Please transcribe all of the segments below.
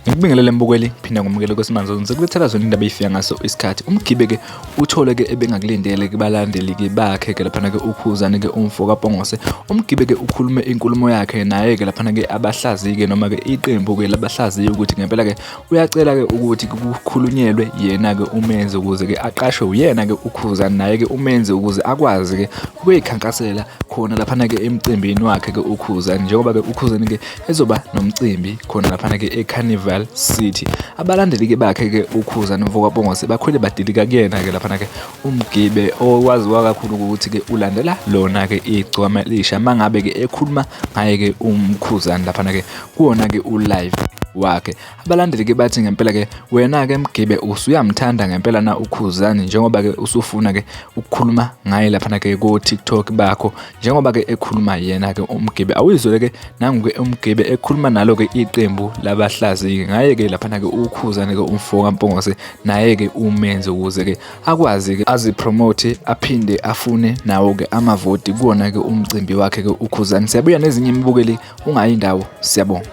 Ngikubingelele mbukeli, phinda ngomukele kwesimanje ngizokulethela zona indaba eyifika ngaso isikhathi. Umgibe ke uthole ke ebengakulindele kubalandeli ke bakhe ke laphana ke uKhuzani ke umfo kaPongose. Umgibe ke ukhulume inkulumo yakhe naye ke laphana ke abahlaziyi ke noma ke iqembu ke labahlaziyi ukuthi ngempela ke uyacela ke ukuthi kukhulunyelwe yena ke uMenzi ukuze ke aqashwe uyena ke uKhuzani naye ke uMenzi ukuze akwazi ke ukuyikhankasela khona laphana ke emcimbini wakhe ke uKhuzani njengoba ke uKhuzani ke ezoba nomcimbi khona laphana ke eCarnival City. Abalandeli ke bakhe ke uKhuzani mfokaPongose bakhwele badilika kuyena ke laphana ke uMgibe owaziwa kakhulu ukuthi ke ulandela lona ke igcwama elisha mangabe ke ekhuluma ngaye ke uMkhuzani laphana ke kuwona ke ulive wakhe. Abalandeli ke bathi ngempela ke wena ke Mgibe usuyamthanda ngempela na uKhuzani njengoba ke usufuna ke ukukhuluma ngaye laphana ke ko TikTok bakho njengoba ke ekhuluma yena ke uMgibe awuyizwele ke nangu ke uMgibe ekhuluma nalo ke iqembu labahlaziyi ngaye ke laphana ke uKhuzani ke umfo kaMpungose naye ke uMenzi ukuze ke akwazi ke azipromote aphinde afune nawo ke amavoti kuwona ke umcimbi wakhe ke uKhuzani. Siyabuya nezinye imibukeli ungayi ndawo, siyabonga.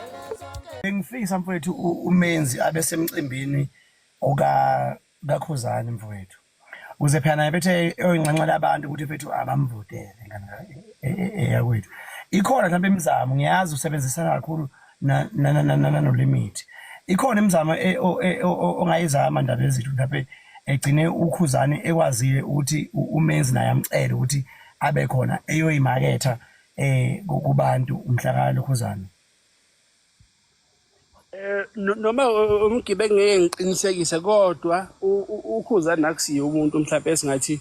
Bengifisa mfowethu uMenzi abe semcimbini oka kaKhuzani mfowethu. Ukuze phela naye bethe eyonxenxela abantu ukuthi mfethu abamvotele ngane eyakwethu. Ikhona mhlawumbe imizamo ngiyazi usebenzisana kakhulu nanoLimit. Ikhona imizamo ongayizama ndaba ezithu mhlawumbe egcine uKhuzani ekwazile ukuthi uMenzi naye amcele ukuthi abe khona eyoyimaketha kubantu umhla kaLokhuzana. Noma umgibe ngeke ngiqinisekise kodwa uKhuzani akusiye umuntu mhlawumbe esingathi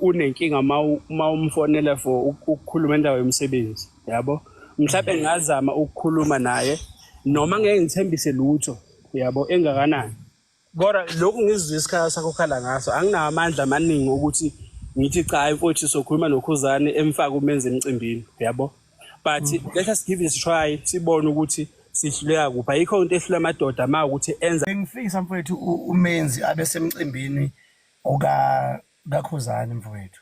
unenkinga uma umfonela for ukukhuluma indaba yomsebenzi yabo. Mhlawumbe ngingazama ukukhuluma naye noma ngeke ngithembise lutho yabo engakanani. Kodwa lokhu ngizwe isikhala sakho ukhala ngaso anginawo amandla amaningi ukuthi ngithi cha mfowethu sokhuluma noKhuzani emfake uMenzi emcimbini yabo. But let us give it a try sibone ukuthi sihluleka kuphi. Ayikho into ehlula amadoda uma ukuthi enza. Bengifisa mfowethu uMenzi abe semcimbini oka kaKhuzani mfowethu.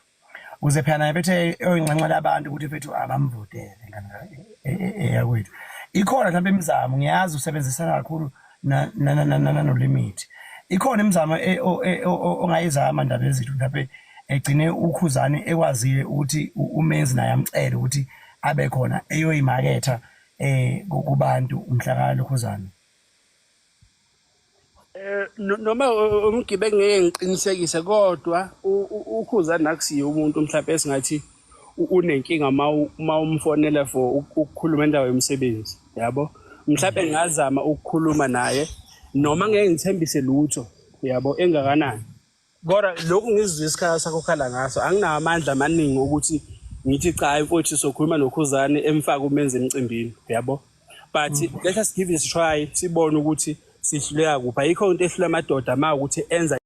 Ukuze phela naye bethe eyonxenxela abantu ukuthi mfethu abamvotele ngane eyakwethu. Ikhona mhlawumbe imizamo ngiyazi usebenzisana kakhulu nanoLimit. Ikhona imizamo ongayizama ndaba ezithu mhlawumbe egcine uKhuzani ekwazile ukuthi uMenzi naye amcele ukuthi abe khona eyoyimaketha kubantu umhla kaLokhuzana. Noma umgibe ngeke ngiqinisekise kodwa uKhuzani akusiye umuntu mhlawumbe esingathi unenkinga uma umfonela for ukukhuluma indaba yomsebenzi yabo. Mhlawumbe ngingazama ukukhuluma naye noma ngeke ngithembise lutho yabo engakanani. Kodwa lokhu ngizwe isikhala sakho ukhala ngaso anginawo amandla amaningi ukuthi ngithi cha mfowethu sokhuluma noKhuzani emfake uMenzi emcimbini yabo. But let us give it a try sibone ukuthi sihluleka kuphi. Ayikho into ehlula amadoda uma ukuthi enza.